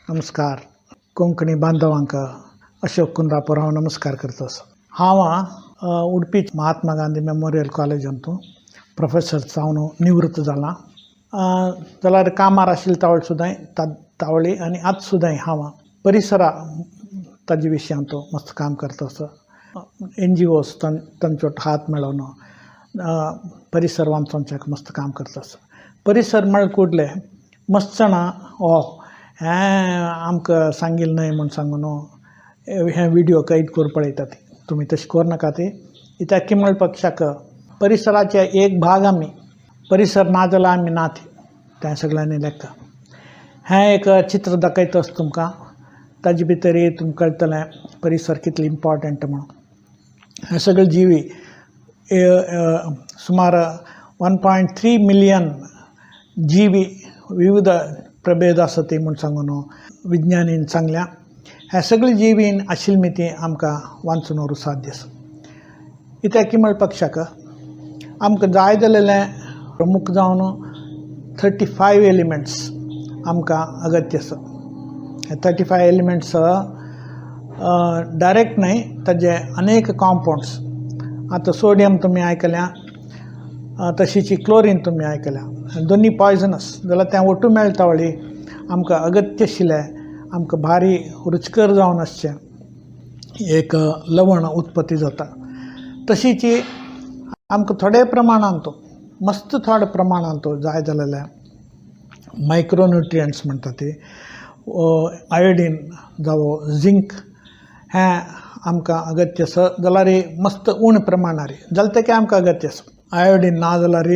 नमस्कार. कोंकणी बांधवांक अशोक कुंदापूर हांव नमस्कार करता. हांव उडपी महात्मा गांधी मेमोरियल कॉलेजांतू प्रोफेसर जावन निवृत्त जाला. जाल्यार कामार आशिल्ले तावळ सुद्दां तावळी आनी आतां सुद्दां हांव परिसरा ताजे विशयांत मस्त काम करता आसा. एन जी ओस तांचो हात मेळोवन परिसर वांचोवच्याक मस्त काम करता आसा. परिसर म्हळ्यार कुडले मस्त जाणां ओ हें आमकां सांगिल्लें न्हय म्हूण सांगून हे विडियो कैद करून पळयतात. तुमी तशें करूं नाकात. कित्याक की म्हळ्या पक्षाक परिसराचे एक भाग आमी, परिसर ना जाल्यार आमी ना तें सगळ्यांनी लेखा. हें एक चित्र दाखयता आसा तुमकां, ताजे भितर तुमकां कळटलें परिसर कितलो इम्पोर्टंट म्हणून. हे सगळे जिवी सुमार 1.3 मिलियन जिवी विविध प्रभेद आसा ती म्हूण सांगून विज्ञानीन सांगल्या. हे सगळे जिवीन आशिल्ली ती आमकां वाचून व्हरूंक साध्य आसा. कित्याक की म्हळ्या पक्षाक आमकां जाय जालेलें प्रमुख जावन 35 एलिमेंट्स आमकां अगत्य आसा. हे 35 एलिमेंट्स डायरेक्ट न्हय, ताजे अनेक कॉम्पावंड्स. आतां सोडियम तुमी आयकल्या, तशीच क्लोरीन तुमी आयकल्या, दोनी पॉयजनस जाल्यार तें ओटू मेळटा वळी आमकां अगत्य आशिल्लें आमकां भारी रुचकर जावन आसचें एक लवण उत्पत्ती जाता. तशीच आमकां थोडे प्रमाणांत मस्त थोडे प्रमाणांत जाय जालेलें मायक्रोन्युट्रियंट्स म्हणटा ती आयोडीन जावं झिंक हें आमकां अगत्य आसा. जाल्यार मस्त उणे प्रमाणार जाल्यार तें आमकां अगत्य आसा. आयोडीन ना जाल्यार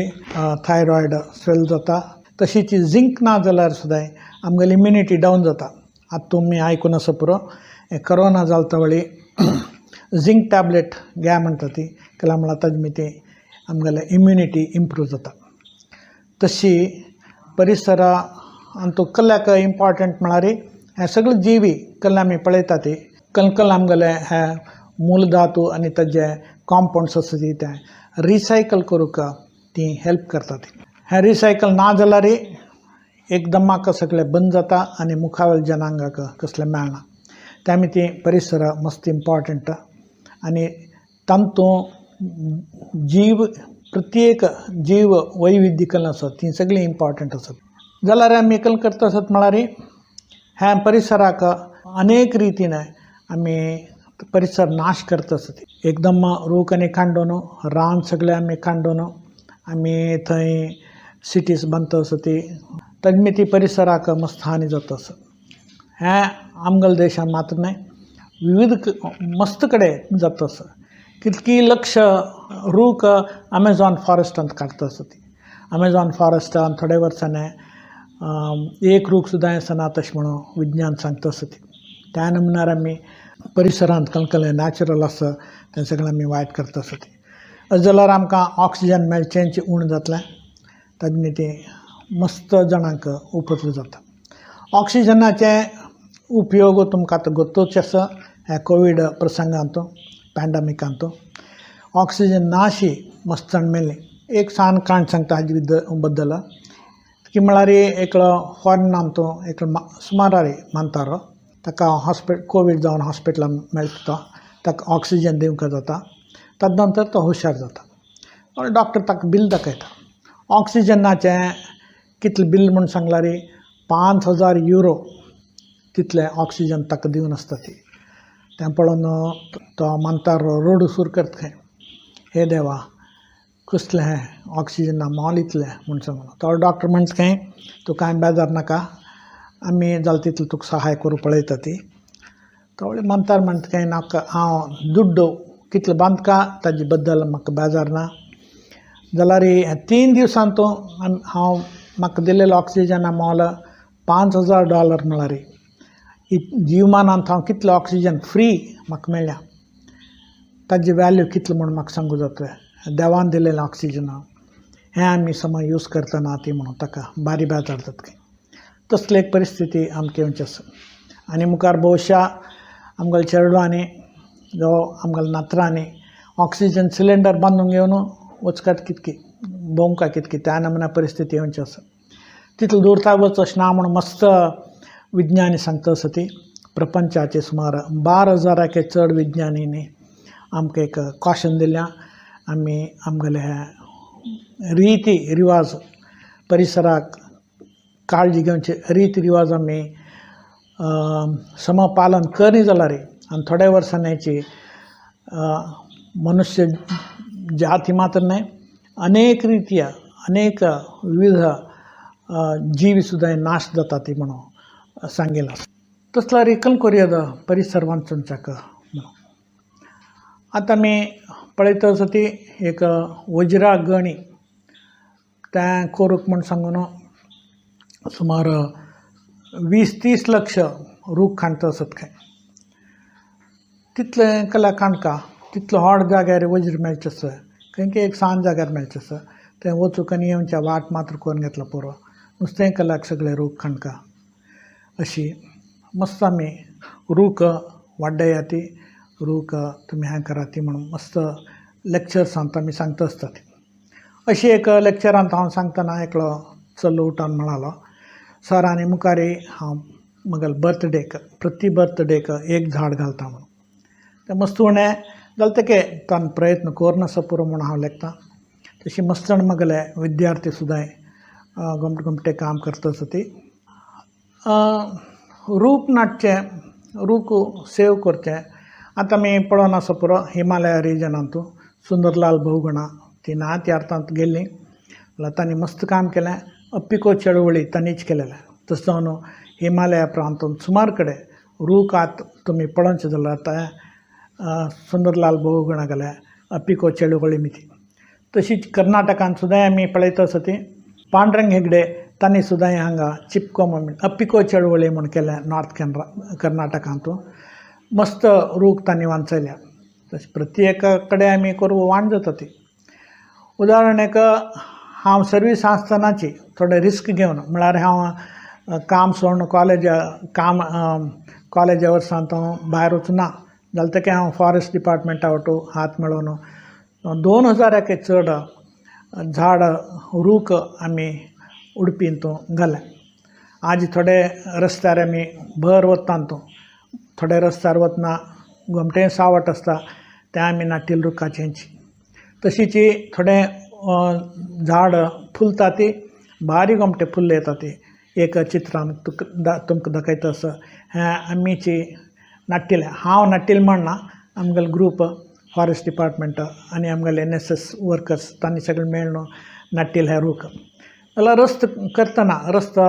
थायरॉयड स्वेल जाता. तशीच झिंक ना जाल्यार सुद्दां आमगेली इम्युनिटी डावन जाता. आतां तुमी आयकून आसा पुरो, हें करोना जाता वळी झिंक टॅबलेट घे म्हणटा ती, केल्या म्हळ्यार ताजे ती आमगेले इम्युनिटी इम्प्रूव जाता. तशी परिसरा आनी कल्याक इम्पोर्टंट म्हळ्यार हें सगळे जिवी कल्ले आमी पळयता ती कलकल आमगेले हे मूलधातू आनी ताजे कॉम्पावंड्स आसा ती तें रिसायकल करूंक ती हेल्प करतात. हें रिसायकल ना जाल्यार एकदमाक सगळें बंद जाता आनी मुखावेल्या जनांगाक कसलें मेळना. ते आमी ती परिसर मस्त इम्पोर्टंट आनी तातूंत जीव प्रत्येक जीव वैविध्य कला आसा ती सगळीं इम्पोर्टंट आसात. जाल्यार आमी कल करता आसत म्हळ्यार ह्या परिसराक अनेक रितीन आमी परिसर नाश करता आसत. एकदम रूख आनी कांडून रान सगळें आमी कांडून आमी थंय सिटीज बांदता आसा ती ताजे ती परिसराक मस्त हानी जाता आसा. हें आमगेल्या देशान मात्र न्हय, विविध मस्त कडेन जाता आसा. कितकी लक्ष रूख अमेझॉन फॉरेस्टांत काडटा आसा ती. अमेझॉन फॉरेस्टान थोडे वर्सांनी एक रूख सुद्दां आसना तशें म्हणून विज्ञान सांगता आसा ती. त्या नमुन्यार आमी परिसरांत कलकलें नॅचरल आसा तें सगळें आमी वायट करता आसा ती. अशें जाल्यार आमकां ऑक्सिजन मेळचेंच उणें जातलें, ताजे ती मस्त जाणांक उपद्र जाता. ऑक्सिजनाचे उपयोग तुमकां आतां गोत्तूच आसा. ह्या कोवीड प्रसंगांत पॅन्डमिकांत ऑक्सिजन नाशी मस्त जाण मेल्ली. एक सान कांड सांगता हाजे बद्दल की म्हळ्यार एकलो फॉरेनांत एकलो सुमार मानतारो ताका कोवीड जावन हॉस्पिटलान मेळटा, ताका ऑक्सिजन दिवंक जाता. ताजे नंतर तो हुशार जाता. डॉक्टर ताका बील दाखयता. ऑक्सिजनाचें कितलें बील म्हूण सांगल्यार 5000 युरो तितलें ऑक्सिजन ताका दिवन आसता ती. तें पळोवन तो मानतारो रोडू सुरू करता खंय, हे देवा कसलें हें ऑक्सिजना मोल इतलें म्हूण सांगून. तो डॉक्टर म्हणटा खंय तूं कांय बेजार नाका, आमी जाता तितलें तुका सहाय करूं पळयता ती. तो मानतार म्हणटा खंय नाका, हांव दुड्डो कितलो बांदका ताजे बद्दल म्हाका बेजार ना, जाल्यार 3 दिवसांत तो हांव म्हाका दिलेलो ऑक्सिजना मोल $5000 म्हळ्यार जिवमानांत हांव कितलो ऑक्सिजन फ्री म्हाका मेळ्ळ्या ताजी वॅल्यू कितलो म्हूण म्हाका सांगूं जातलें. देवान दिलेलें ऑक्सिजन हें आमी समज यूज करतना ती म्हणून ताका बारी बेजार जाता खंय. तसली एक परिस्थिती आमकां येवची आसा. आनी मुखार भोवशा आमगेल्या चेडवांनी जावं आमगेल्या नातरांनी ऑक्सिजन सिलिंडर बांदून घेवन वचकात कितकी भोंवका कितकी त्या नमुन्या परिस्थिती येवची आसा. तितलो दूर वच अशें ना म्हूण मस्त विज्ञानी सांगता आसा ती प्रपंचाचे सुमार 12,000 चड विज्ञानींनी आमकां एक कॉशन दिल्या. आमी आमगेले रिती रिवाज परिसराक काळजी घेवचे रिती रिवाज आमी समपालन करी जाल्यार आनी थोड्या वर्सांनी मनुष्य जाती मात्र न्हय अनेक रित्या अनेक विविध जीव सुद्दां नाश जाता ती म्हणून सांगिल्लें आसा. तसल्यार एकल कोरयाद परिसर वांचोवच्याक म्हणून आतां आमी पळयता आसा ती एक वज्रा गणी तें कोरूक म्हूण सांगून सुमार 20-30 लक्ष रूख खाणटा आसत खंय. तितलें कला काणका तितलो व्हड जाग्यार वज्र मेळचें आसा खंय एक सान जाग्यार मेळचें आसा तें वचूंक आनी येवच्या वाट मात्र करून घेतला पुरो नुस्तें कलाक सगळें रूख खाणका. अशी मस्त आमी रूख वाड्डया ती रूख तुमी हें करा ती म्हणून मस्त लेक्चर्सांत आमी सांगता आसतात. अशी एक लेक्चरांत हांव सांगतना एकलो चलो उठान म्हणालो सर आनी मुखारी हांव म्हगेले बर्थडेक प्रति बर्थडेक एक झाड घालता म्हणून. तें मस्त उणें जालें तेके तान प्रयत्न करून आसा पुरो म्हूण हांव लेखता. तशी मस्त जाण म्हगेले विद्यार्थी सुद्दां गोमटे गोमटे काम करता आसा ती. रूख नाटचें रूख सेव करचें. आतां आमी पळोवन आसा पुरो हिमालया रिजनांतू सुंदरलाल बहुगुणा ती ना त्या अर्थांत गेल्ली जाल्यार तांणी मस्त काम केलें. अप्पिको चळवळी तांणीच केलेलें. तशें जावन हिमालया प्रांतांत सुमार कडेन रूख आत तुमी पळोवचें जाल्यार आतां सुंदरलाल बहुगुणा गेले अप्पिको चळवळी मिती. तशीच कर्नाटकान सुद्दां आमी पळयता आसा ती पांडुरंग हेगडे तांणी सुद्दां हांगा चिपको म्हूण अप्पिको चळवळी म्हूण केलें नॉर्थ कॅनरा कर्नाटकांतू मस्त रूख तांणी वांचयल्या. तशें प्रत्येका कडेन आमी करूं वाण जाता ती. उदाहरण एक हांव सर्वीस आसतनाची थोडे रिस्क घेवन म्हळ्यार हांव काम सोडून कॉलेज काम कॉलेजा वर्सांत हांव भायर वचूना जाल्यार तेका हांव फॉरेस्ट डिपार्टमेंटा वटू हात मेळोवन 2000 चड झाड रूख आमी उडपींत घाले. आज थोडे रस्त्यार आमी भर वता थोडे रस्त्यार वतना गोमटें सावट आसता तें आमी नाटिल रुखाचेंच. तशीच थोडे झाड फुलता ती बारीक गोमटे फुल्ल येता ती एक चित्रान तुका तुमकां दाखयता आसा. हें आमीची नाट्टिलें हांव नाट्टिल म्हणना आमगेलो ग्रूप फॉरेस्ट डिपार्टमेंट आनी आमगेले NSS workers तांणी सगळें मेळून नाट्टिल हें रूख. जाल्यार रस्तो करतना रस्तो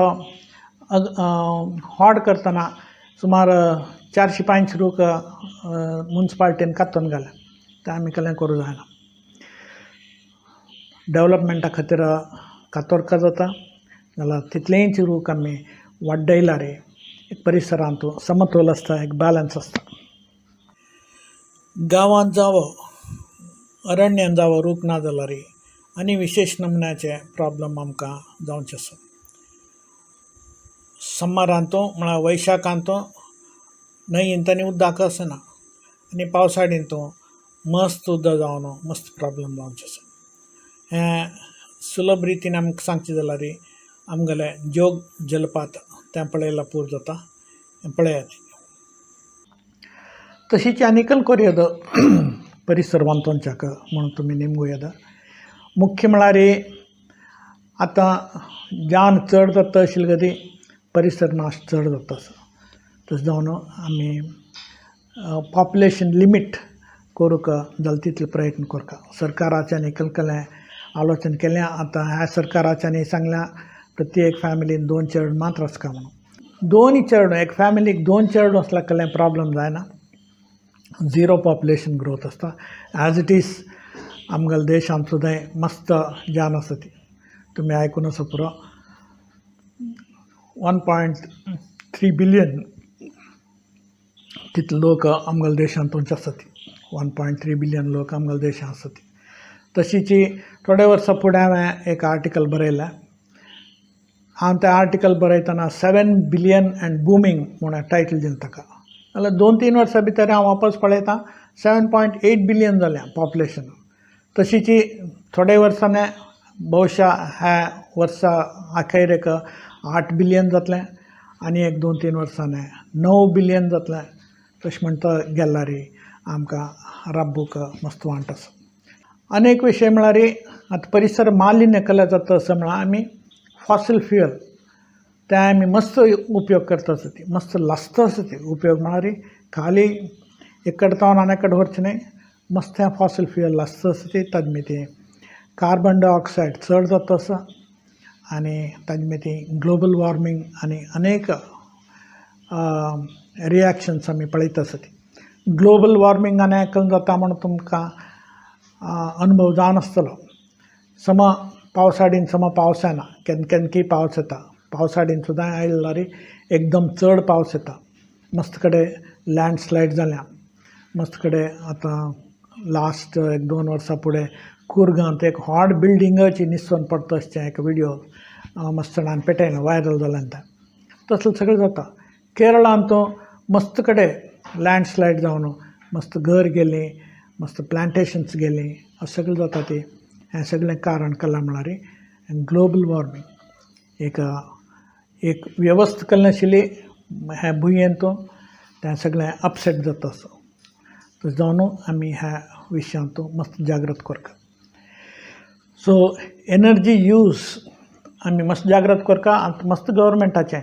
होड करतना सुमार 405 रूख मुन्सिपाल्टीन कातून घाले तें आमी केलें करूं जायना. डेवलपमेंटा खातीर कातोरका जाता जाल्यार तितलेंच रूख आमी वाड्डयल्यार एक परिसरांत समतोल आसता एक बॅलन्स आसता. गांवांत जावो अरण्यान जावो रूख ना जाल्यार आनी विशेश नमुन्याचे प्रॉब्लम आमकां जावचे आसा. समरांत म्हळ्यार वैशाखांत न्हंयेंत आनी उदक आसना आनी पावसाळींत मस्त उदक जावन मस्त प्रॉब्लम जावचे आसा. हें सुलभ रितीन आमकां सांगचें जाल्यार आमगेलें जोग जलपात तें पळयल्यार पूर जाता हें पळयात. तशीच आनीकल कोरयेद परिसर वांचोवच्याक म्हणून तुमी नेमगो येता. मुख्य म्हळ्यार आतां जान चड जाता आशिल्ले गती परिसर नाश चड जाता आसा. तशें जावन आमी पॉप्युलेशन लिमीट करूंक जाता तितले प्रयत्न करता. सरकाराच्यान कलकलें आलोचन केलें आतां ह्या सरकाराच्यानी सांगल्या प्रत्येक फॅमिलीन 2 चेडूं मात्र आसका म्हणून. 2 चेडूं एक फॅमिलीक 2 चेडूं आसल्यार कसलें प्रॉब्लम जायना. झिरो पॉप्युलेशन ग्रोथ आसता. एज it is आमगेल्या देशांत सुद्दां मस्त जान आसा ती तुमी आयकून आसा पुरो. 1.3 बिलियन तितले लोक आमगेल्या देशांत तुमचे आसा ती 1.3 बिलियन लोक आमगेल्या देशांत आसा ती. तशीच थोडे वर्सां फुडें हांवें एक आर्टिकल बरयलें. हांव तें आर्टिकल बरयतना 7 बिलियन एंड बुमींग म्हूण टायटल दिलें ताका. जाल्यार 2-3 वर्सां भितर हांव वापस पळयता 7.8 बिलियन जालें पॉप्युलेशन. तशीच थोडे वर्सांनी बहुशा ह्या वर्सा अखेरेक 8 बिलियन जातलें आनी एक 2-3 वर्सांनी 9 बिलियन जातलें. तशें म्हणटा गेल्यार आमकां राबूक मस्त वांट आसा. आनी एक विशय म्हळ्यार आतां परिसर मालिन्य केल्या जाता असो म्हळ्यार आमी फॉसिल फ्युअल ते आमी मस्त उपयोग करता आसा ती मस्त लासता आसा ती उपयोग म्हळ्यार खाली एकडे तावन आनी एकडे व्हरचें न्हय, मस्त हें फॉसिल फ्युअल लासता आसा ती ताजे मदीं कार्बन डायऑक्सायड चड जाता आसा आनी ताजे मदीं ग्लोबल वॉर्मींग आनी अनेक रिएक्शन्स आमी पळयता आसा ती. ग्लोबल वॉर्मींग आनी एकल जाता म्हूण तुमकां अनुभव जावन आसतलो. सम पावसाडीन सम पावस येना, केन्ना केन्ना पावस येता, पावसाडीन सुद्दां आयले जाल्यार एकदम चड पावस येता. मस्त कडेन लँडस्लायड जाल्या, मस्त कडेन आतां लास्ट 1-2 वर्सां फुडें कुर्गांत एक हॉट बिल्डिंगाची निसरून पडटा अशें एक विडियो मस्त जाणान पेटयलें, वायरल जालें तें. तसलें सगळें जाता. केरळांत मस्त कडेन लँडस्लायड जावन मस्त घर गेलीं, मस्त प्लांटेशन्स गेलीं, अशें सगळें जाता ती. हें सगळें कारण केलां म्हळ्यार ग्लोबल वॉर्मींग. एक एक वेवस्था केल्ली आशिल्ली ह्या भुंयेंत तें सगळें अपसेट जाता आसा. तशें जावन आमी ह्या विशयांत मस्त जागृत करता. सो एनर्जी यूज आमी मस्त जागृत करता. आतां मस्त गव्हर्मेंटाचें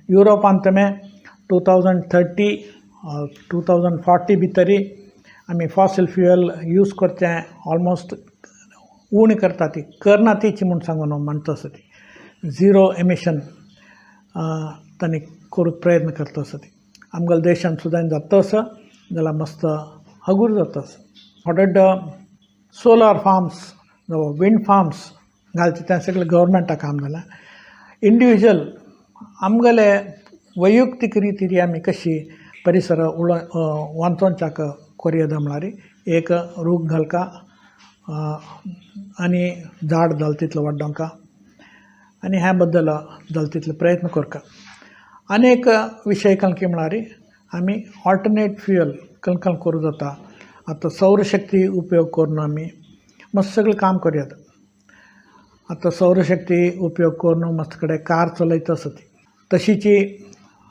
युरोपांत तुमी 2030 2040 भितरी आमी फॉसिल फ्युअल यूज करचें ऑलमोस्ट उणें करता ती, करना तीच म्हूण सांगून म्हणटा आसा ती. 0 एमिशन तांणी करूंक प्रयत्न करता आसा ती. आमगेल्या देशांत सुद्दां जाता आसा जाल्यार मस्त हगूर जाता आसा. थोडे सोलार फार्म्स जावं विंड फार्म्स घालचे तें सगळें गव्हर्मेंटा काम जालां. इंडिविज्युअल आमगेले वैयक्तीक रितीर आमी कशी परिसर वांचोवच्याक कोरयेदा म्हळ्यार एक रूख घालका आनी झाड जाल तितलो वाडोवंका आनी ह्या बद्दल जाल तितलो प्रयत्न करका. आनी एक विशय कणकी म्हळ्यार आमी ऑल्टरनेट फ्युअल कणकण करूं जाता. आतां सौरशक्ती उपयोग करून आमी मस्त सगळें काम करूं. आतां सौरशक्ती उपयोग करून मस्त कडेन कार चलयता आसा ती. तशीची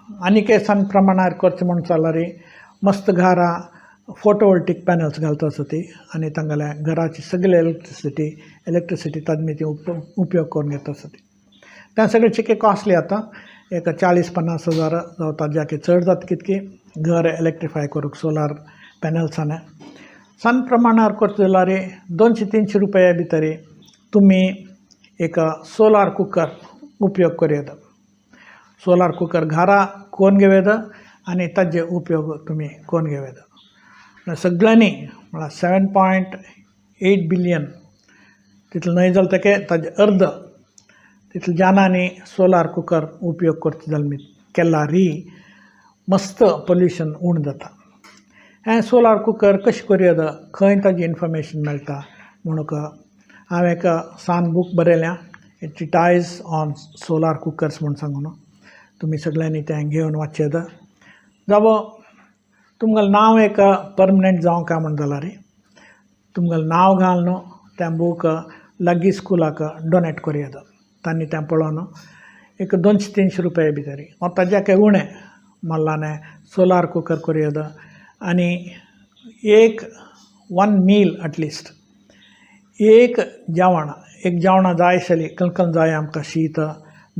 आनीक सण प्रमाणार करचें म्हूण जाल्यार मस्त घरां फोटोवोल्टीक पॅनल्स घालता आसा ती आनी तांगेल्या घराची सगळी इलेक्ट्रिसिटी ताजे ती उपयोग करून घेता आसा ती. तें सगळें चिके कॉस्टली आतां एक 40-50 हजार जावं ताज्याकी चड जाता कितकी घर इलेक्ट्रिफाय करूंक सोलार पॅनल्सांनी. सण प्रमाणार करता जाल्यार 200-300 रुपया भितर तुमी एक सोलार कुकर उपयोग करूं येता. सोलार कुकर घरा कोण घेवं येता आनी ताजे उपयोग तुमी कोण घेवं येता. सगळ्यांनी म्हळ्यार 7.8 बिलियन तितलें न्हय जालें तेके ताजे अर्द तितले जाणांनी सोलार कुकर उपयोग करता जाल्यार केल्यार मस्त पोल्युशन उणें जाता. हें सोलार कुकर कशें करूं येता, खंय ताजी इन्फॉर्मेशन मेळटा म्हणून हांवें एक सान बूक बरयल्या, ट्रिटायज ऑन सोलार कुकर्स म्हूण सांगून तुमी सगळ्यांनी तें घेवन वाचचें येता. जावं तुमगेलें नांव एक परमनंट जावं काय म्हूण जाल्यार तुमगेलें नांव घालून तें बूक लागीं स्कुलाक डोनेट करूं येता. तांणी तें पळोवन एक 200-300 रुपया भितर वा ताज्याकय उणें मोलान सोलार कुकर करूं येता आनी एक 1 मील एटलिस्ट एक जेवण एक जेवणां जाय आशिल्ली कणकण जाय आमकां शीत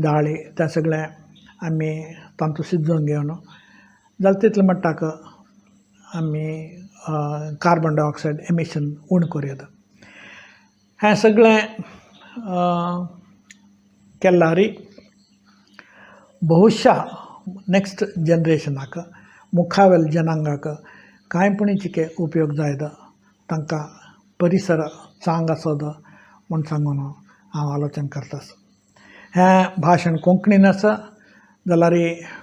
दाळी तें सगळें आमी तातूंत शिजोवन घेवन जाल्यार तितलें म्हणटाक आमी कार्बन डायऑक्सायड एमिशन उणें करूं येता. हें सगळें केल्यार बहुशा नेक्स्ट जनरेशनाक मुखावेल्या जनांगाक कांय पुणी चिके उपयोग जायत, तांकां परिसर चांग आसत म्हूण सांगून हांव आलोचन करता. हें भाशण कोंकणीन आसा जाल्यार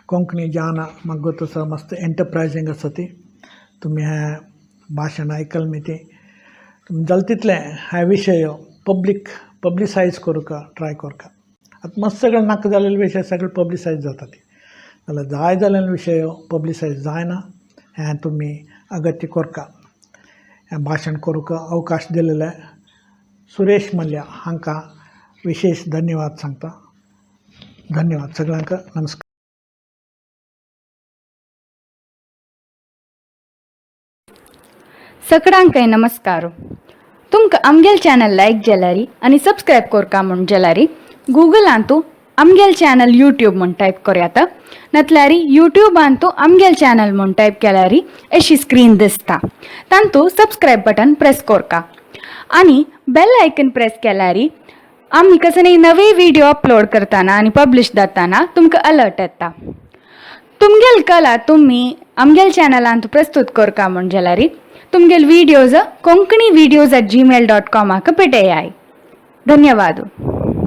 कोंकणी जान म्हाका आसा मस्त एंटरप्रायजींग आसा ती. तुमी हें भाशण आयकलें न्ही ती तुमी जालें तितलें हे विशय पब्लिसायज करूंक ट्राय करका. आतां मस्त सगळें नाका जाल्ले विशय सगळे पब्लिसायज जाता ती, जाल्यार जाय जाल्ले विशय पब्लिसायज जायना हें तुमी अगत्य करका. हें भाशण करूंक अवकाश दिलेले सुरेश मल्या हांकां विशेश धन्यवाद सांगता. धन्यवाद सगळ्यांक, नमस्कार. सकडांकय नमस्कार. तुमकां आमगेल चॅनल लायक जाल्यारी आनी सबस्क्रायब कोरका म्हूण जाल्यारी गुगलांतू आमगेल चॅनल यूट्यूब म्हूण टायप कोरयात, नातल्यारी यूट्यूबांतू आमगेल चॅनल म्हूण टायप केल्यारी अशी स्क्रीन दिसता, तांतू सबस्क्रायब बटन प्रेस कोरका आनी बेल आयकन प्रेस केल्यारी आमी कसले नवे व्हिडिओ अपलोड करतना आनी पब्लिश जाताना तुमकां अलर्ट येता. तुमगेल कला तुमी आमगेल चॅनलांत प्रस्तूत करका म्हूण जाल्यारी तुमगेल videos konkanivideos@gmail.कॉमाक पेटयाय. धन्यवाद.